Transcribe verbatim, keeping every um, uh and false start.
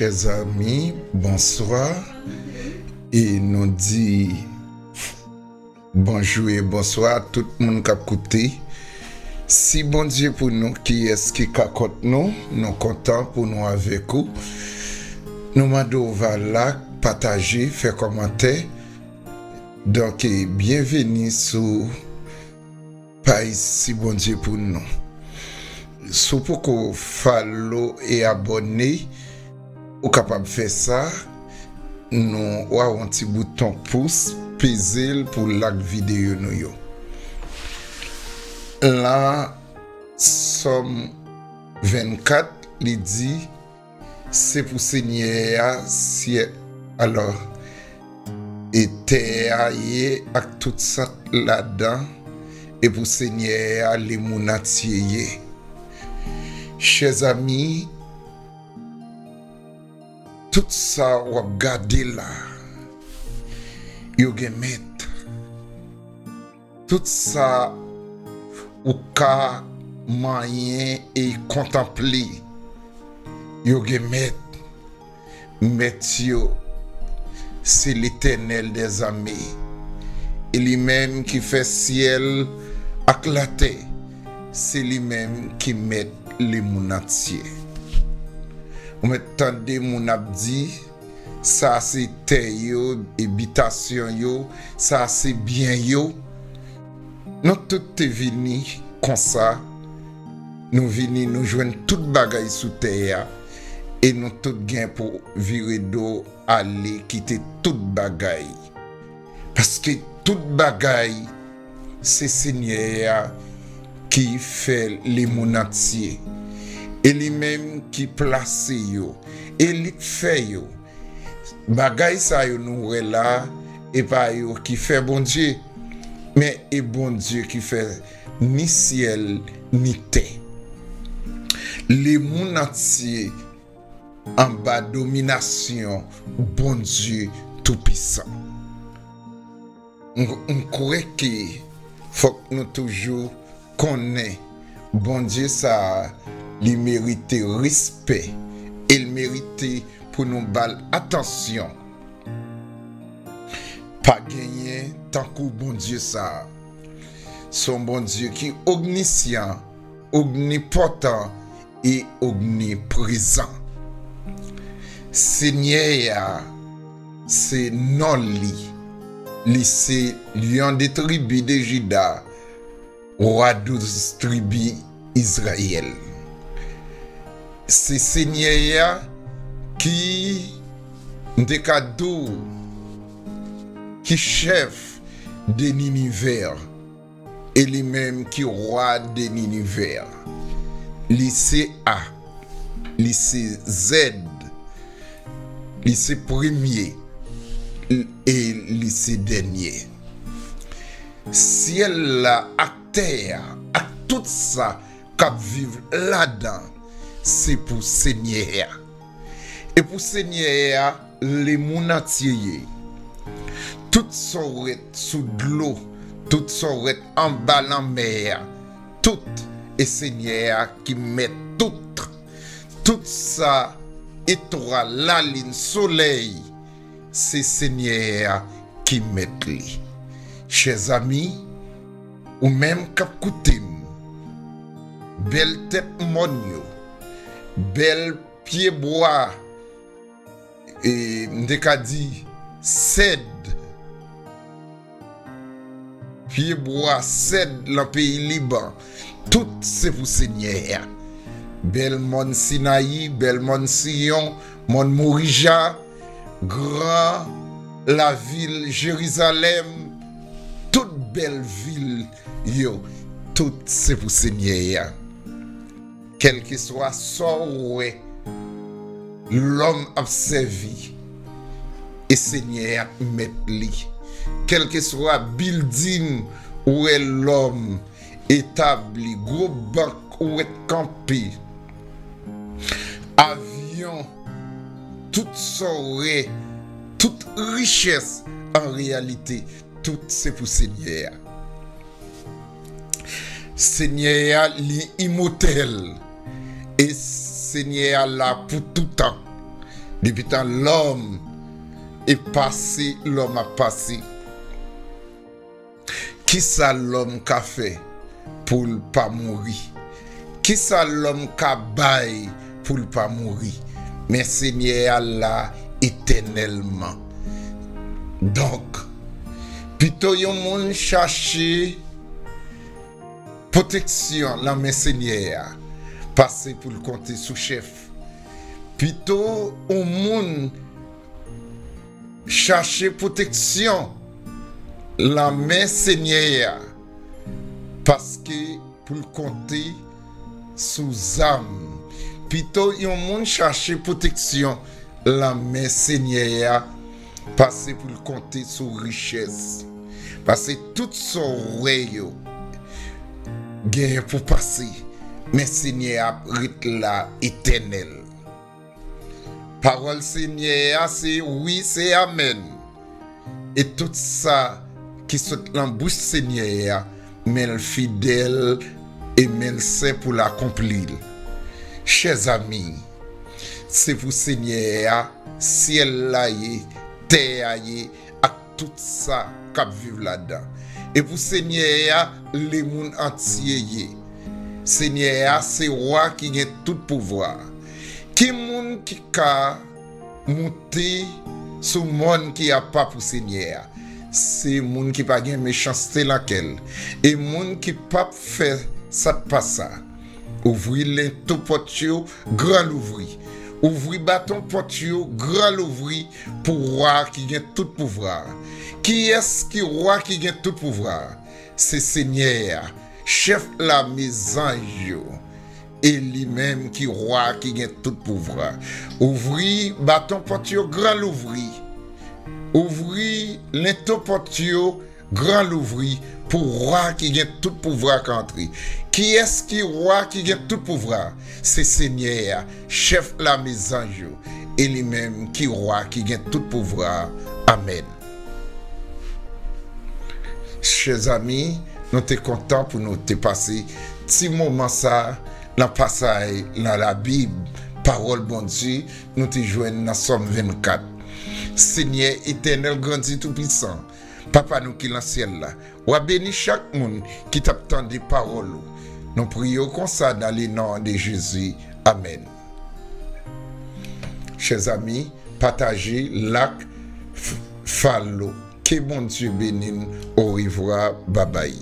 Chè zanmi, bonswa. E nou di bonjou e bonswa a tout moun k ap koute. Si Bondye pou nou, kiyès ki ka kont nou? Nou kontan pou nou avèk ou. Nou mande w va like, pataje, fè kòmantè. Donk, byenveni sou paj Si Bondye pou nou. Si w poko follow e abòne, ou kapab fè sa. Nou, w a wè yon ti bouton pous, peze l pou like videyo nou yo. Lan Sòm vennkat, li di, se pou Senyè a syèl, alò, e tè a ye ak tout sa k ladan, e pou Senyè a lemonn antye ye. Chè zanmi, tout sa w ap gade la, yo gen mèt. Tout sa ou ka manyen e kontanple, yo gen mèt. Mèt yo, se Letènèl dèzame. E li menm ki fè syèl ak latè, se li menm ki mèt lemonn antye. Ou mèt tande moun ap di, sa se tè yo, e bitasyon yo, sa se byen yo. Nou tout te vini konsa, nou vini, nou jwenn tout bagay sou tè a, e nou tout gen pou vire do ale kite tout bagay. Paske tout bagay, se Senyè a ki fè lemonn antye. E li menm ki plase yo, e li k fè yo. Bagay sa yo nou wè la, e pa yo ki fè Bondye, men e Bondye ki fè ni syèl, ni tè. Lemonn antye anba dominasyon Bondye Toupisan. M, m kwè ke fòk nou toujou konnen Bondye sa a, li merite respè e l merite pou nou ba l atansyon. Pa genyen tankou Bondye sa a. Se yon Bondye ki ognisyan, ognipòtan e ogniprezan. Senyè a, se non li. Li se Lyon de tribi de Jida, wa douz tribi Izrayèl. Se Senyè a ki, m te ka di w, ki chèf de linivè, e li menm ki wa de linivè. Li se A, li se Z, li se premye, e li se dènye. Syèl la ak tè a, ak tout sa k ap viv ladan, se pou Senyè a. E pou Senyè a, lemonn antye ye. Tout sa w wè sou dlo, tout sa w wè anba lanmè a, tout, e Senyè a ki mèt tout. Tout sa, etwal, lalin, solèy, se Senyè a ki mèt li. Chè zanmi, ou menm k ap koute m, bèl tèt mòn yo, bèl pyebwa, e m te ka di sèd, pyebwa sèd lan peyi Liban, tout se pou Senyè a. Bèl mòn Sinayi, bèl mòn Siyon, mòn Morija, gran lavil Jerizalèm, tout bèl vil yo, tout se pou Senyè a. Kèlkeswa sa w wè lòm ap sèvi, e Senyè a k mèt li. Kèlkeswa bilding ou wè lòm etabli, gwo bank ou wè k kanpe, avyon, tout sa w wè, tout richès, an reyalite, tout se pou Senyè a. Senyè a, li imòtèl. E Senyè a la pou toutan. Depi tan lòm e pase, lòm ap pase. Kisa lòm ka fè pou l pa mouri? Kisa lòm ka bay pou l pa mouri? Men Senyè a la etènèlman. Donk, pito yon moun chache pwoteksyon nan men Senyè a, pase pou l konte sou chèf. Pito yon moun chache pwoteksyon nan men Senyè a, paske pou l konte sou zam. Pito yon moun chache pwoteksyon nan men Senyè a, pase pou l konte sou richès. Pase tout sa w wè yo genyen pou pase, men Senyè a ap ret la etènèl. Pawòl Senyè a se wi, se amèn. E tout sa ki sot nan bouch Senyè a, men l fidèl e men l sen pou l akonpli l. Chèzami, se pou Senyè a syèl la ye, tè a ye, ak tout sa k ap viv ladan. E pou Senyè a, lemonn antye ye. Senyè a se wa ki gen tout pouvwa. Ki moun ki ka monte sou mòn ki apa pou Senyè a? Se moun ki pa gen mechanste nan kè l, e moun ki p ap fè sa k pa sa. Ouvri lento pòt yo gran louvri. Ouvri baton pòt yo gran louvri pou wa ki gen tout pouvwa a. Kiyès ki wa ki gen tout pouvwa a? Se Senyè a, chèf lame zanj yo. E li menm ki wa ki gen tout pouvwa. Ouvri baton pòt yo gran louvri. Ouvri lento pòt yo gran louvri pou wa ki gen tout pouvwa ka antre. Kiyès ki wa ki gen tout pouvwa? Se Senyè a, chèf lame zanj yo, e li menm ki wa ki gen tout pouvwa. Amèn. Chèzami, nou te kontan pou nou te pase ti moman sa nan pasaj nan Labib, pawòl Bondye, nou te jwenn nan Sòm vennkat. Senyè etènèl, grandi, toupisan, Papa nou ki nan syèl la, w a beni chak moun ki t ap tande pawòl ou. Nou priye w konsa dans le nom de Jésus. Amèn. Chèzami, pataje, like, f- follow. Ke Bondye beni n. Orevwa, babay.